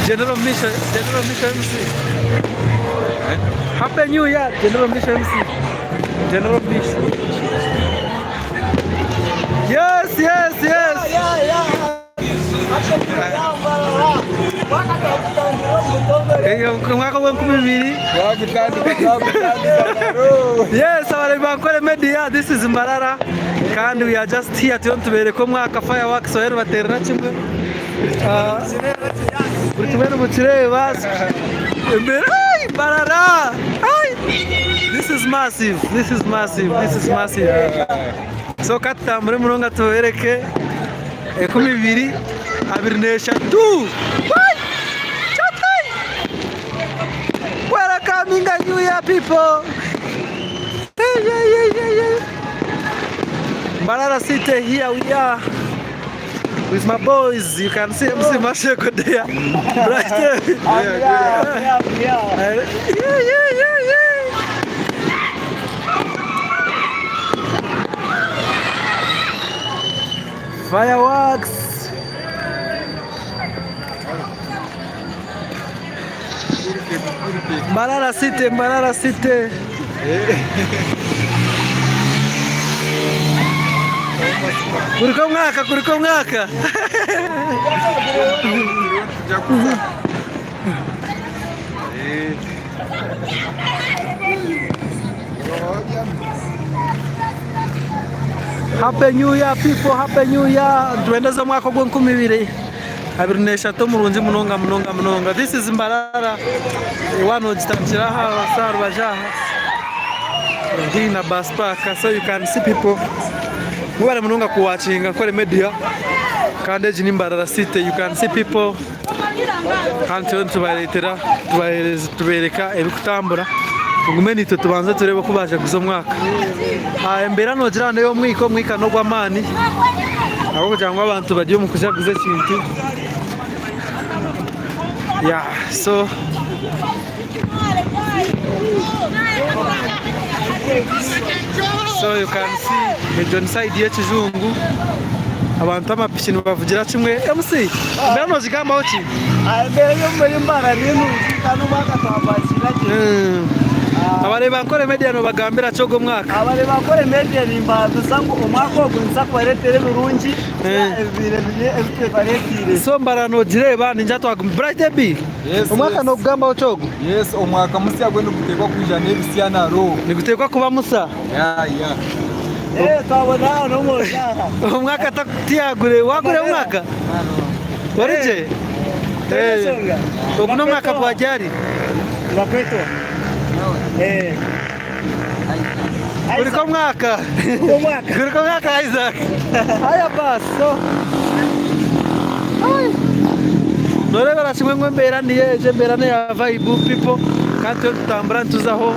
General Misho, General Misho MC. Happy New Year, General Misho MC. General Misho. Yes, yes, yes. Omwaka gw'enkumi ibiri. Yes, abareebi ba Nkore Media, this is Mbarara kandi we are just here turiyo nitubeereka omwaka fireworks bariyo nibateerera kimwe. Buri kimwe nimukireeba. Ai, Mbarara! Ai! This is massive, this is massive, this is massive. So ka tutambure munonga tubeereke 2023. Wai! Chatai! Welcoming a new year people! Hey, yeah, yeah, yeah, yeah. Mbarara City, here we are with my boys. You can see MC Masheko there. Right there. Yeah, yeah, yeah, yeah. Fireworks. Mbarara City, Mbarara City. Kurika omwaka, kurika omwaka. Happy New Year people, Happy New Year. Nitwendeza omwaka ogw'enkumi ibiri abiri n'eshatu omurungi munonga munonga munonga. This is Mbarara. Waaba nogitandikira aha aha rubaju aha haihi na bus park so you can see people. Mwebare munonga kuwakinga Nkore Media kandi egi ni Mbarara city you can see people. Kandi turiyo nitubareetera tubaheereza tubeereka ebirikutambura. Mugume naitwe tubanze tureebe oku baajaguza omwaka. Embeera noogira ngu n'ey'omwika, omwika n'ogw'amaani ahabw'okugira ngu abantu bari omu kujaguza ekintu. Yeah, so so you can see egyo ni side y'ekijungu abantu amapiki nibavugira kimwe. MC embeera nogigambaho ki? Embeera y'omuri Mbarara ni nungi kandi omwaka twagwakira gye. Abareebi ba Nkore Media nobagambira ki ogu omwaka? Abareebi ba Nkore Media nimbahabiza ngu omwaka ogu nituza kubareetera ebirungi ebibaire biri ebi twebareeteire. So Mbarara nogireeba ningira twaguma Bright Ebi Yes, omwaka yes. nogugambaho ki ogu? Yes, omwaka musya gwe niguteekwa kwija n'ebisya naro. Niguteekwa kuba musa. Yeah, yeah. Eh, twabona aha n'omwojo aha. Omwaka tiyagure wagure omwaka? Ori gye? Twine enshonga. Ogu n'omwaka gwa ryari? Nibakwetwa. Eh. Gurika omwaka. Omwaka. Gurika omwaka Isaac. Haya basi so. Ai. Noreebera kimwe ngu embeera niyo egyo embeera neya vibe people kandi turiyo nitutambura nituzaho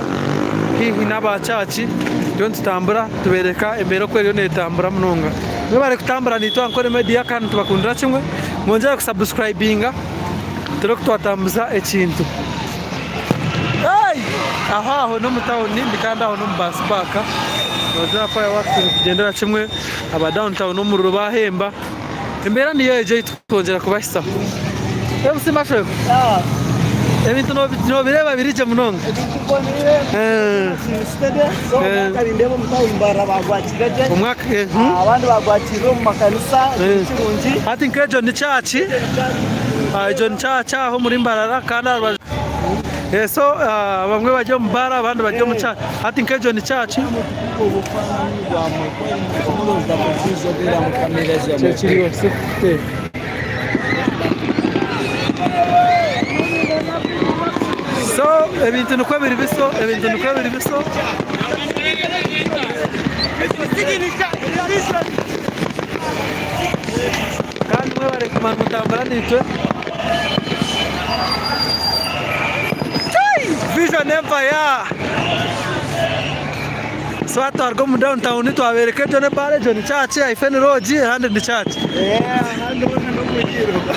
haihi n'aba church turiyo nitutambura tubeereka embeera oku eriyo netambura munonga. Mwebare kutambura naitwe aha Nkore Media kandi nitubakundira kimwe. Mwongyere kusubscribinga turebe oku twatambuza ekintu. Aho aho n'omu tawuni ndi kandi aho n'omu baasi paaka. Noogira fireworks nizigyenderera kimwe, aba down town omuriro baahemba. Embeera niyo egyo ei turikwongyera kubahisaho. MC Mashwekwe, ebintu noobireeba biri gye munonga? Omwaka Hati nk'egyo ni church, egyo ni church aho omuri Mbarara kandi aha rubaju So abamwe bari omu baara abandi bari omu church. Hati nk'egyo ni church. So ebintu nikwo biri biso, ebintu nikwo biri biso. Kandi mwebare kuguma nimutambura naitwe. Vision Empire! So hati twaruga omu down town twabereka egyo n'ebaara egyo ni church ahaifo ni lodge ahandi ni church.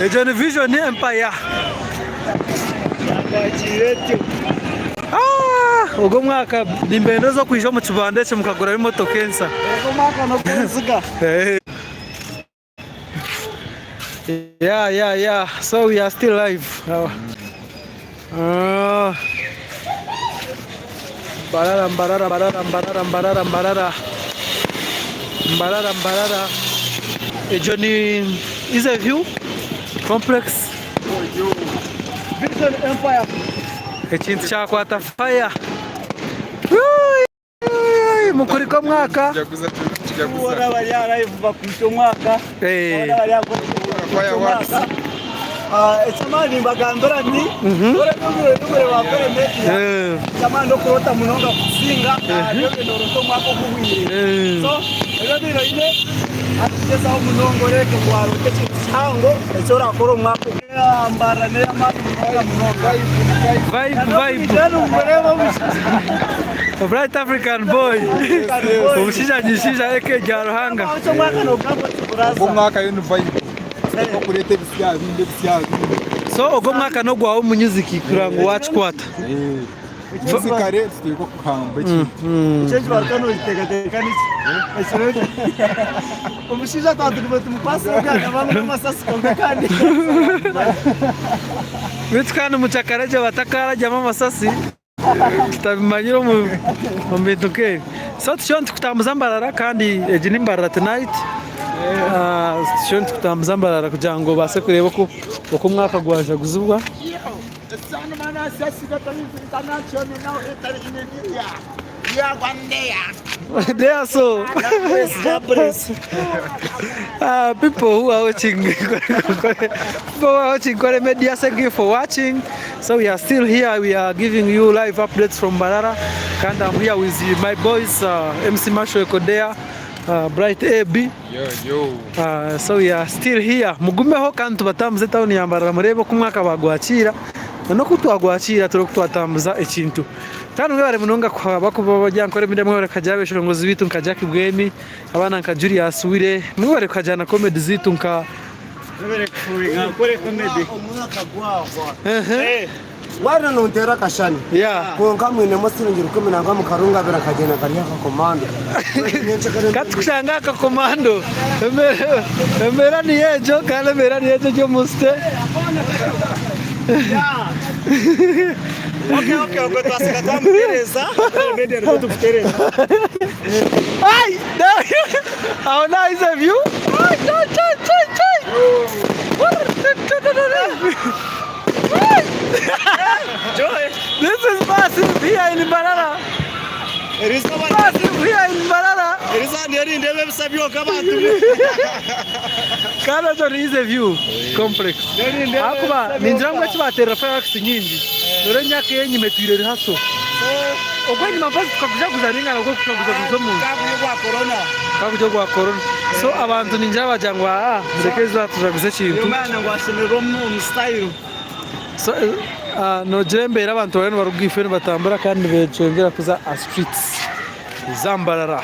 Egyo ni Vision Empire. Ah, ogu omwaka nimbendeza okwija omu kibanda eki mukagurayo emotoka ensa. Yeah, yeah, yeah. So we are still live. Mbarara, Mbarara, Mbarara, Mbarara, Mbarara, Mbarara. Mbarara, Mbarara. Egyo ni is a view complex. Vision Empire. Ekintu kyakwata fire. Mukuri kw'omwaka. Boona bari aha live bakwitse omwaka. Boona bari aha bakwitse omwaka. Eky'amaani nimbagambira nti dore n'obwire n'obwire bwa Nkore Media. Eky'amaani n'okuroota munonga kusinga nyowe nooroota omwaka oguhweire. So ebyo ebi oine hati gyezaho munonga oreebe ngu waaroota ekintu kihango eki orakora omu mwaka ogu. Mbarara n'ey'amaani munonga munonga. Vibe, vibe. Bright African boy. Omushaija nyishaija eka erya Ruhanga. Ogw'omwaka yo ni vibe. Okureeta ebisya bindi ebisya bindi. So ogwo omwaka n'ogwawe omu music kureba ngu wakikwata. Musically tuteekwa kuhamba ekintu. Ekyo ekibaruka nokiteekateeka niki? Ekiro ekyo omushaija twaba tuguma tumukwasire obwana bamwe n'amasasi kwonka kandi Beitu kandi mukyakaregye batakaragyamu amasasi tutabimanyire omu omu bintu nk'ebi. So tutyo nitukutambuza Mbarara kandi egi ni Mbarara tonight. Tutyo nitukutambuza Mbarara kugira ngu obaase kureeba oku oku omwaka gwajaguzibwa. There so people who are watching people who are watching Kore Media, thank you for watching. So we are still here, we are giving you live updates from Mbarara. And I'm here with my boys, MC Marshall Ekodea, Bright AB. Yo, yo. So we are still here. Mugumeho kandi tubatambuze tawuni ya Mbarara mureebe oku omwaka bagwakiira na n'oku twagwakiira turebe oku twatambuza ekintu. Kandi mwebare munonga ahabw'okuba Abanyankore media mwebare kuhagira abeshongozi baitu nka Jack Bwemi, abaana nka Julius Wire, mwebare kuhagira na comedy zaitu nka Omwaka gwahwa. Waaba nonteera akashani kwonka mwinemu siringi rukumi nangwa mukarungabira nkagyenda nkarya akakomando. Ka tukushanga aha kakomando. Embeera niyo egyo kandi embeera niyo egyo eri omu site. Aho nahize view. This is massive here in Mbarara. Massive here in Mbarara. Kandi ekyo ni Easy View Complex. Ahakuba ningira ngu eki bateerera fireworks nyingi, reero emyaka ey'enyima etwire eri haso. Ogw'enyima mpazi tukagujaguza nainga nabwo tukagujaguza omu nju. Gukaba guri ogwa corona. So abantu ningira bagira ngu aa mureke eizooba tujaguze ekintu. So noogira embeera abantu bariyo nibaruga ifo nibatambura kandi nibeeyongyera kuza aha streets za Mbarara.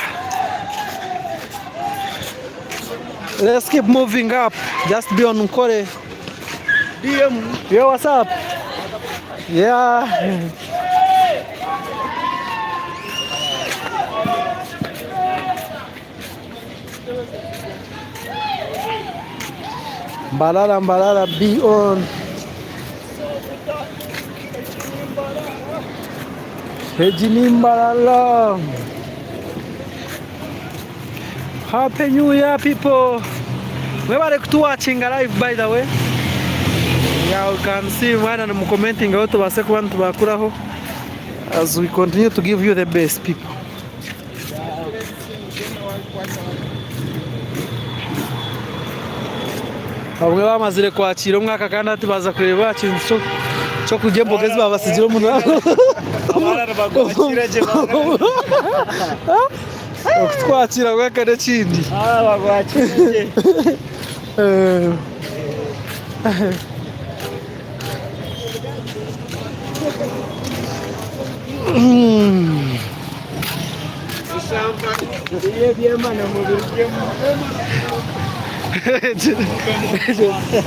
Let's keep moving up. Just be on Nkore. Yo, what's up? Yeah. Mbarara, Mbarara, be on. Egi ni Mbarara. Happy New Year people. Mwebare kutuwatchinga live by the way. Yeah, you can see mwana nimucommentingaho tubaase kuba nitubakuraho as we continue to give you the best people. Abamwe bamazire kwakiira omwaka kandi hati baaza kureeba aha kintu ky'okurya emboga ezi baabasigiire omu Okutwakira bwaka n'ekindi.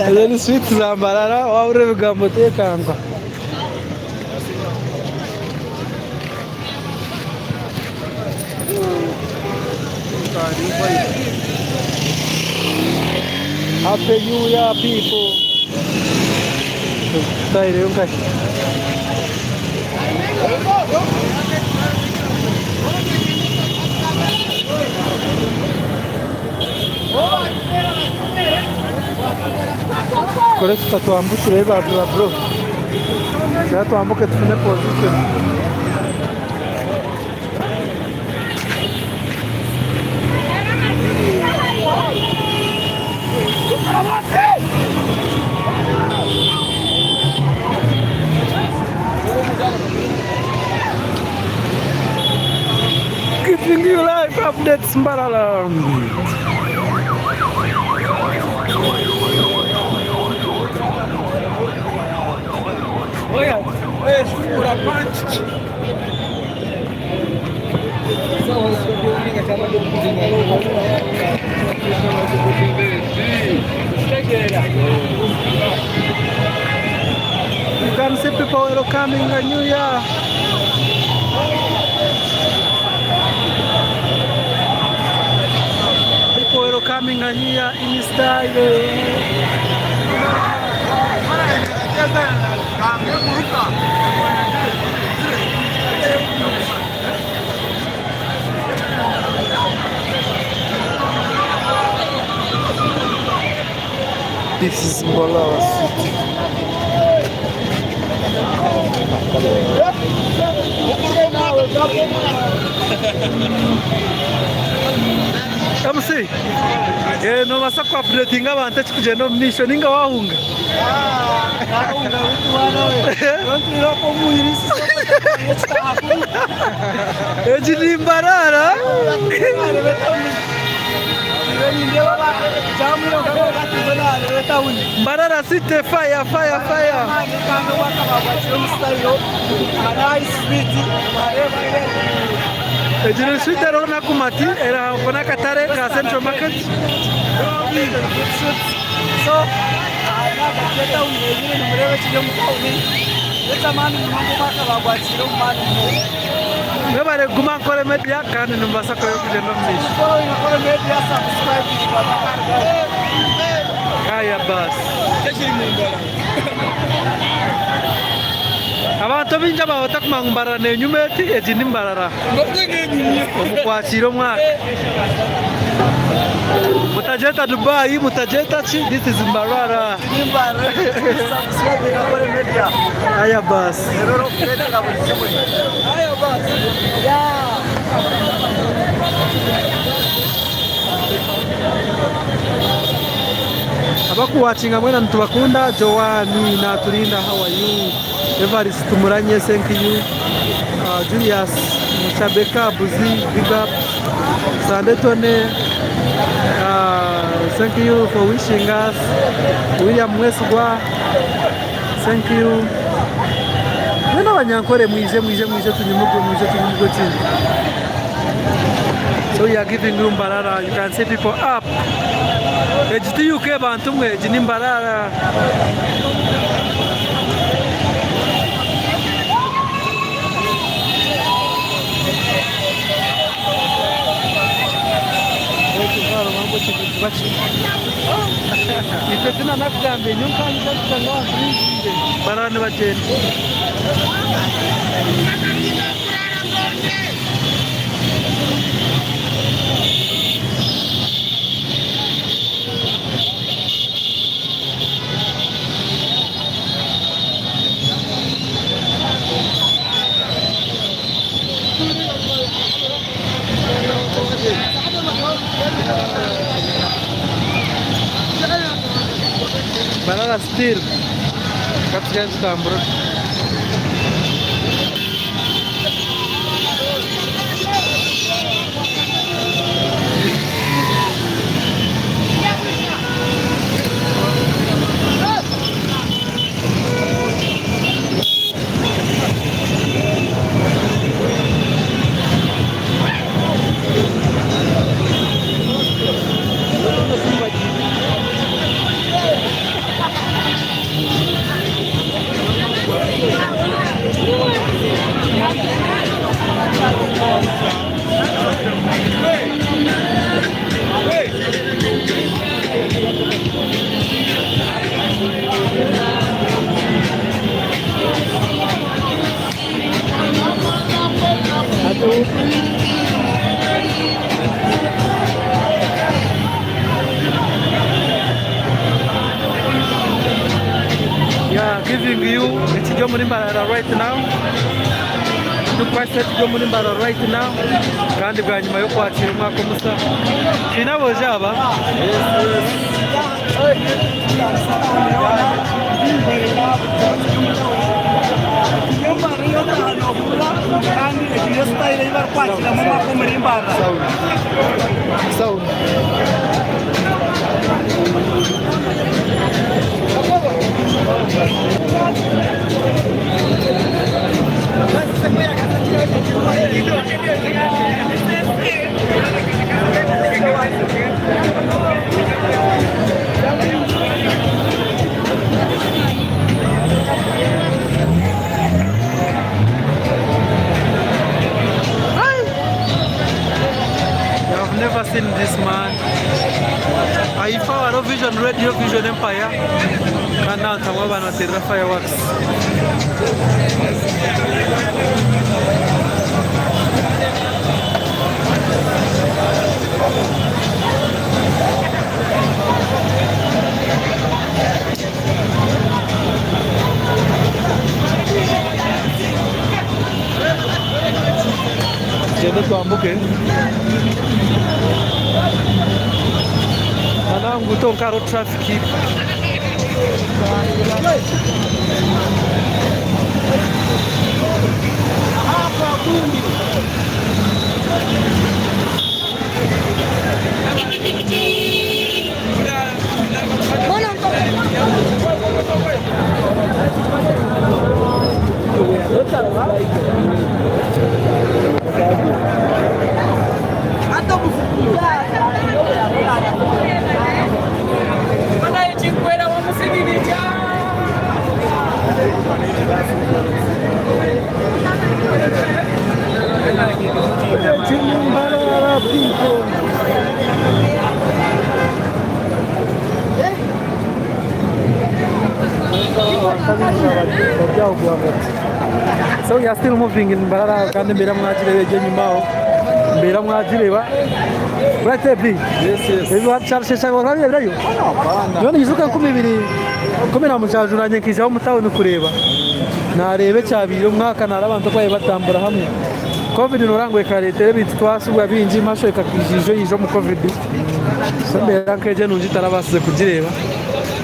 Ezo ni sweets za Mbarara wahurira ebigambo otekangwa. Happy New Year people. Tutahireyo nkahi? Tukore tuta twambukire ba bro. Twambuke tufune position. Keeping you live updates Mbarara. You can see people welcoming the new year. People welcoming the new year in style. This is Mbarara City. MC, eh, nobaasa ku updatinga abantu ekikugyenda omu maisho ninga wahunga? Egi ni Mbarara. Mbarara City fire fire fire. Egi ni street eriho Nakumatt eriho n'akatare ka Central Market. So, nimureba kiri omu tawuni ekyamaani munonga omwaka bagwakire omu maani munonga. Mwebare kuguma Nkore Media kandi nimubaasa kureba okugyenda omu maisho. Following Nkore Media, subscribe. Haya basi. Abantu baingi ababa batakumanya ngu Mbarara nenyuma eti, egi ni Mbarara omu kwakiira omwaka. Mutagyeta Dubai, mutagyeta ki, this is Mbarara. Subscribe Nkore Media. Haya basi. Rero kureetera buri kimwe. Haya basi. Yeah. Abakuwakinga mwena nitubakunda. Joani naturinda, how are you? Evarist Tumuranye, thank you. Julius Mushabeka Buzi, big up. Sandetone, thank you for wishing us. William Mwesigwa, thank you. Mwena abanyankore mwije mwije mwije tunyumugwe mwije tunyumugwe chini. So we are giving you Mbarara. You can see people up. Egi ti UK bantu mwe, egi ni Mbarara. Itwe tinanakugamba enyo nkanjanga Mbarara nibagyenda. Mbarara still. Katugende tutambure. Yeah, giving you ekiri omuri Mbarara right now. Tukukwasisa ekiri omuri Mbarara right now kandi bwanyima y'okwakira omwaka omusya. Twine aboojo aba. Kandi egi niyo sitayiro ei barikwakiramu omwaka omuri Mbarara. Sound. You have never seen this man. Aifa hariho Vision Radio, Vision Empire kandi n'ahantu hamwe abantu bateerera fireworks. Tugyende twambuke. Nana aha nguuto honka hariho traffic. So we are still moving in Mbarara kandi embeera mwagireeba eri enyima aho embeera mwagireeba right AB Yes, yes. ebi wakyarusheesha orabireeberayo Hapana. nyowe ninyijuka 2017 nanye nkiijaho omu tawuni kureeba nareeba ekyabaire omwaka nareeba abantu oku baabaire batambura hamwe covid noreeba ngu ekareetera ebintu twasubwa bingi masho ekaija yaija omu covid so embeera nk'egyo enungi tarabaasize kugireeba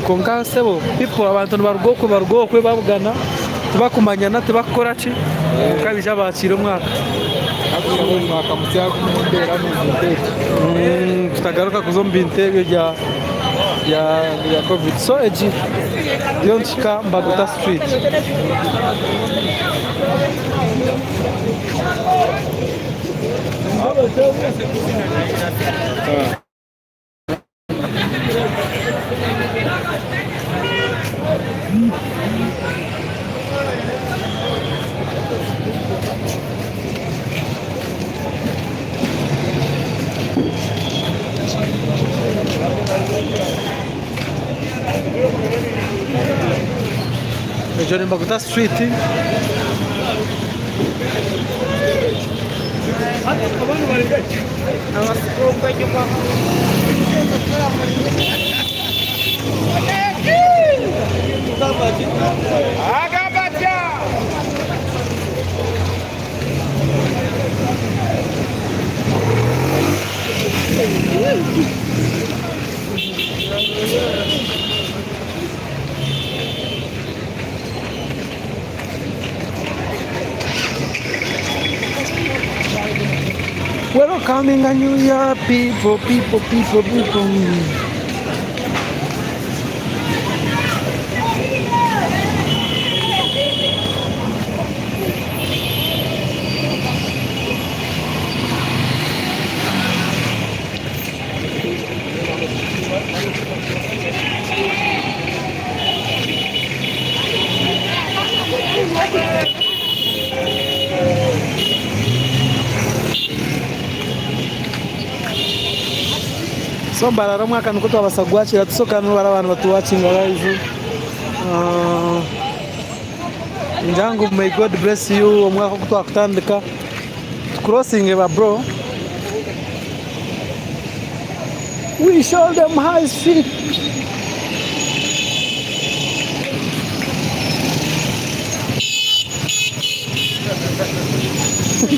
kwonka sebo people abantu nibaruga okwe baruga okwe babugana tibakumanyana tibakukora ki kwonka baija baakiira omwaka. Hakuza omwaka musya gumwe embeera nungi nk'egyo. Tutagaruka kuza omu bintu ebyo bya bya bya covid so egi ndiyo nituhika Mbaguta street. Egyo ni Mbaguta street. Welcoming a new year, people, people, people, people. So Mbarara omwaka nikwo twabasa kugwakira tusoka nibara abantu batuwakinga live. Ningira ngu may God bless you omwaka ogu twakutandika. Tukurosinge ba bro. We show them high street. So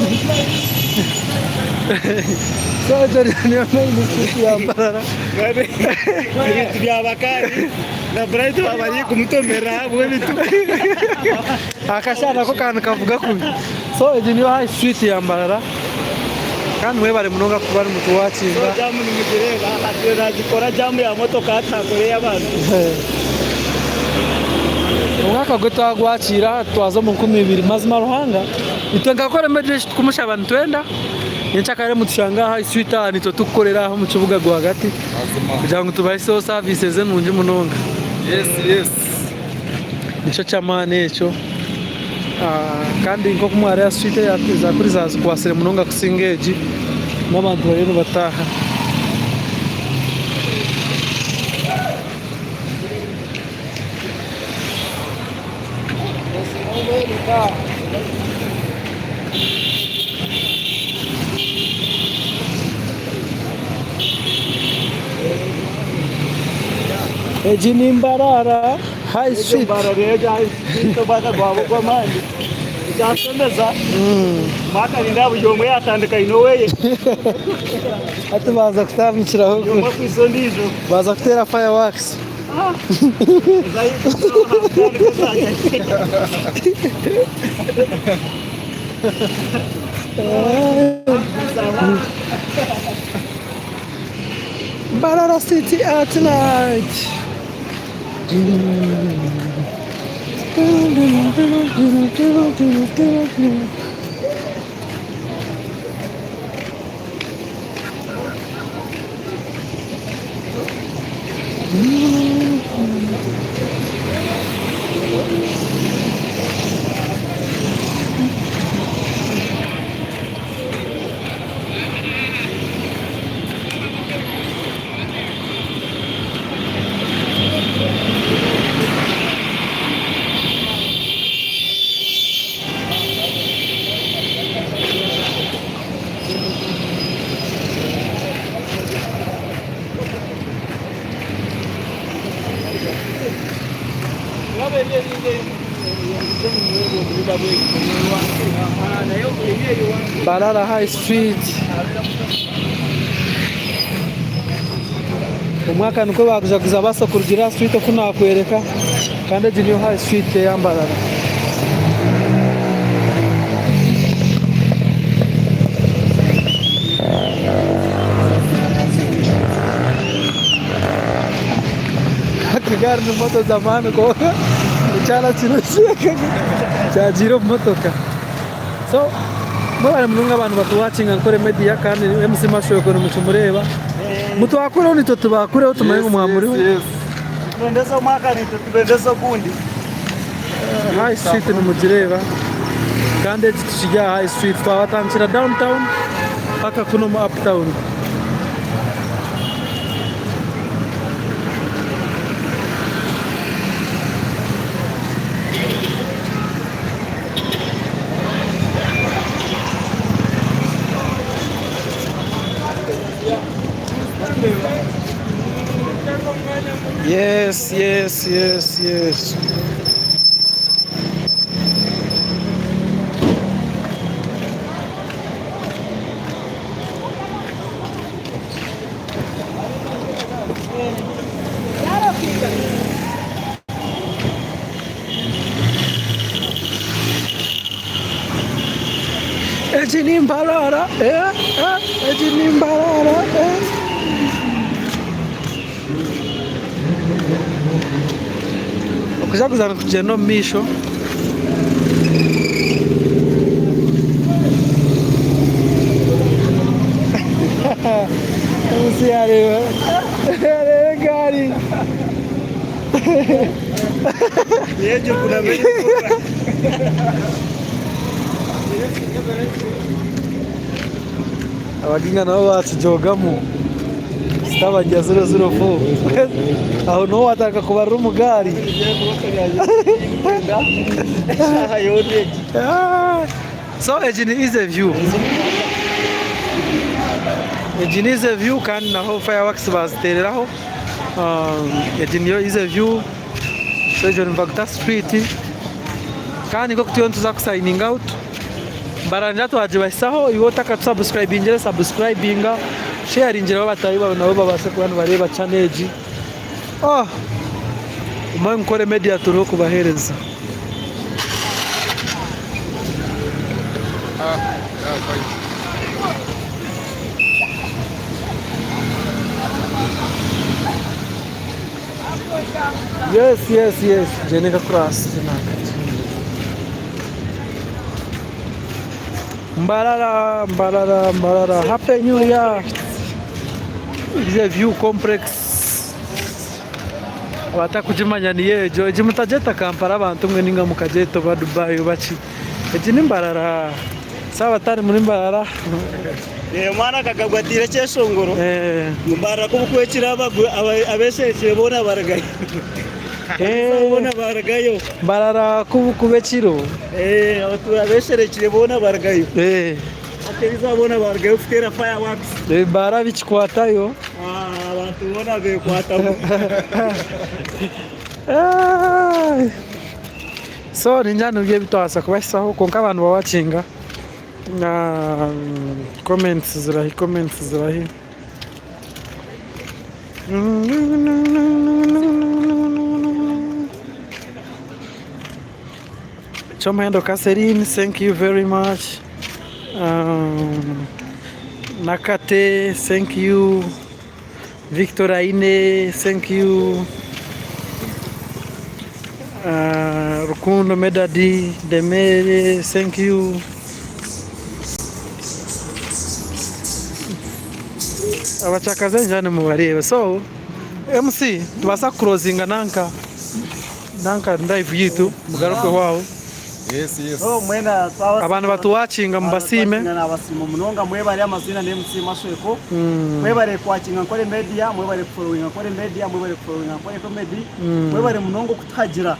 egyo niyo main street ya Mbarara. Ebintu bya Bakari na Bright baba bari kumutomera ahabw'ebintu. Akashana nako ka nikavuga kubi. So egi niyo high street ya Mbarara kandi mwebare munonga kuba nimutuwakinga. So jam nimugireeba hati nagikora jam ya motoka hati nakora ey'abantu. Omwaka gwe twagwakiira twaza omu 2000 mazima Ruhanga itwe nka Kore Media eki tukumushaba nitwenda nyenkyakare mutushange aha high street aha nitwe tukukorera aha omu kibuga rwagati kugira ngu tubahiseho services enungi munonga. Yes yes. Nikyo ky'amaani ekyo kandi nk'oku mwareeba street eza kuri zazikwatsire munonga kusinga egi n'abantu bariyo nibataaha. Egi ni Mbarara High Street. Mbarara egi High Street omwaka gwaba ogw'amaani ekyashemeza omwaka nindeeba buri omwe yatandika aine oweye. Hati baaza kutandikiraho Buri omwe akwitse ondiijo. Baaza kuteera fireworks. Mbarara City at night. Mbarara High Street. Omwaka nikwo bakujaguza basa kurugira aha street oku nakwereka kandi egi niyo High Street eya Mbarara. Akagari ni moto z'amaani kwonka ekyana kinu kyagiire omu motoka. So mwebare munonga abantu batuwakinga Nkore Media kandi MC Mashwekwe nimukimureeba. Mutwakureho nitwe tubakureho tumanye ngu mwamuriho. Nitwendeza omwaka nitwe tubendeza ogundi. High Street nimugireeba kandi egi tukiri aha High Street twabatandikira down town paka kunu omu up town. Yes, yes, yes, yes. Egi ni Mbarara, eh, eh, egi ni Mbarara, eh. Okujaguza nikugyenda omu maisho. Omusi yareeba yareeba egaari. Abaginga nabo bakijogamu sitabagira 004 aho niho watandika kubarira omu gaari. So egi ni easy view. Egi ni easy view kandi naho fireworks bazitereraho. Egi niyo easy view. So egyo ni Vagta street. Kandi nk'oku turiyo nituza ku signing out. Mbaranja twagibahisaho iwe otakatusabusikurayibingire sabusikurayibinga sheyaringireho bataahi baawe nabo babaase kuba nibareeba channel egi. Oh! Guma Nkore Media turiho kubaheereza. Yes, yes, yes. Gyende nkakurasi Mbarara, Mbarara, Mbarara. Happy New Year. The View Complex. Abatakugimanya niyo egyo. Egi mutagyeta Kampala abantu mwe ninga mukagyeta oba Dubai oba ki. Egi ni Mbarara. Saaba atari muri Mbarara. Omwana akagabwa ataire ekyeshongoro ngu Mbarara ku bukwekire abesherekire boona barugayo. Boona barugayo. Mbarara ku bukuba ekiro. Abesherekire boona barugayo. Atebiza boona barugayo kuteera fireworks. Ebibaara bikikwatayo. Abantu boona bekwatamu. So ningira nibyo ebi twabaasa kubahisaho kwonka abantu bawakinga comments zirahi comments zirahi. Kyomuhendo Catherine thank you very much. Nakate thank you. Victor Aine thank you. Rukundo Medadi Demere thank you. Abacakazi enjura nimubareeba so MC nitubaasa kukurozinga nanka nanka live yaitu mugarukeho aho. Yes, yes. So mwena twaba Abantu batuwakinga mubasiime. Nabasiima munonga mwebare amazina ni MC Mashweko. Mwebare kwakinga Nkore Media, mwebare kufollowinga Nkore Media, mwebare kufollowinga Nkore Comedy. Mwebare munonga okutuhagira.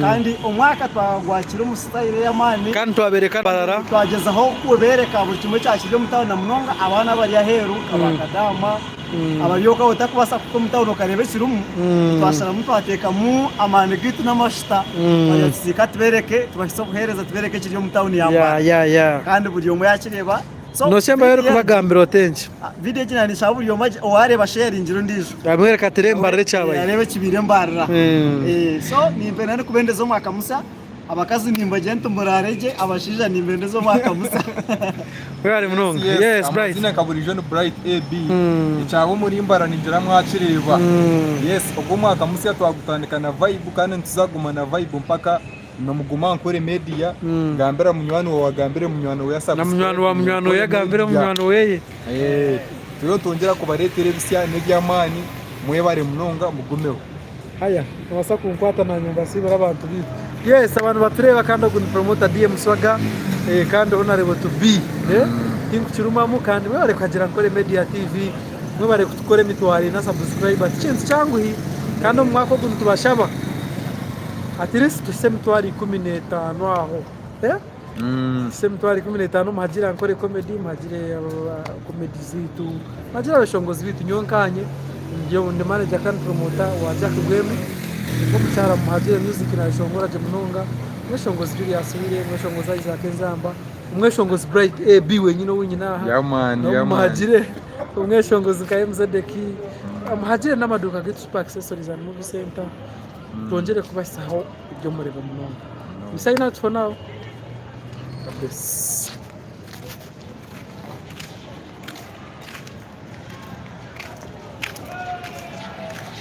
Kandi omwaka twagwakira omu style ey'amaani. Kandi twabereka Mbarara. Twagyezaho kubereka buri kimwe ekyakiri omu town na munonga abaana abari aheeru nka ba kadaama abari okwo otarikubaasa kuhika omu town okareeba ekirimu, twasharamu twateekamu amaani gaitu n'amashuta twagira tuti ka tubereke tubahise obuheereza tubereke ekiri omu town ya Mbarara. Kandi buri omwe yakireeba. So Noshembayo video egi orikubagambira oti enki? video egi naaninshaba buri omwe owareeba asheyaringire ondiijo. Amwereke ati reeba Mbarara ekyabaire. Areebe ekibaire Mbarara. So nimpenda ndikubendeza omwaka musya. Abakazi nimbagira nti muraare gye, abashaija nimbendeza omwaka musya. Webare munonga. Yes, Yes, Bright. amazina nka burijo ni Bright AB. Ekyaba omuri Mbarara ningira mwakireeba. Yes, ogwo omwaka musya twagutandika na vibe kandi nituzaguma na vibe mpaka nomuguma Nkore Media. Gambira munywani wawe agambire munywani we Na munywani wa munywani we agambire munywani weye. Eh, turiyo nitwongyera kubareetera ebisya n'eby'amaani. Mwebare munonga mugumeho. Haya, nobaasa kunkwata nanye mbasiibure abantu baitu. Yes, abantu batureeba kandi ogu ni promoter DM Swaga eh, kandi honorable to be eh, tinkukirumamu kandi mwebare kuhagira Nkore Media TV, mwebare kutukora emitwaro ena subscriber tikintu kyanguhi kandi omu mwaka ogu nitubashaba at least tuhise emitwaro 15 aho eh? Tuhise emitwaro 15 muhagire Ankore Comedy, muhagire comedy zaitu, muhagire abeshongozi baitu nyowe nkanye ndi manager kandi promoter wa Jack Rweme nk'omukyara muhagire music nayeshongora gye munonga, omweshongozi Julius Wire, omweshongozi Isaac Enzamba, omweshongozi Bright AB wenyine ou nyine aha Yeah man, nawe yeah man. mumuhagire, omweshongozi nka Mzedeki, muhagire n'amaduuka gaitu Super Accessories and Movie Center, twongyere kubahisaho eby'omureba munonga. We sign out for now. God bless.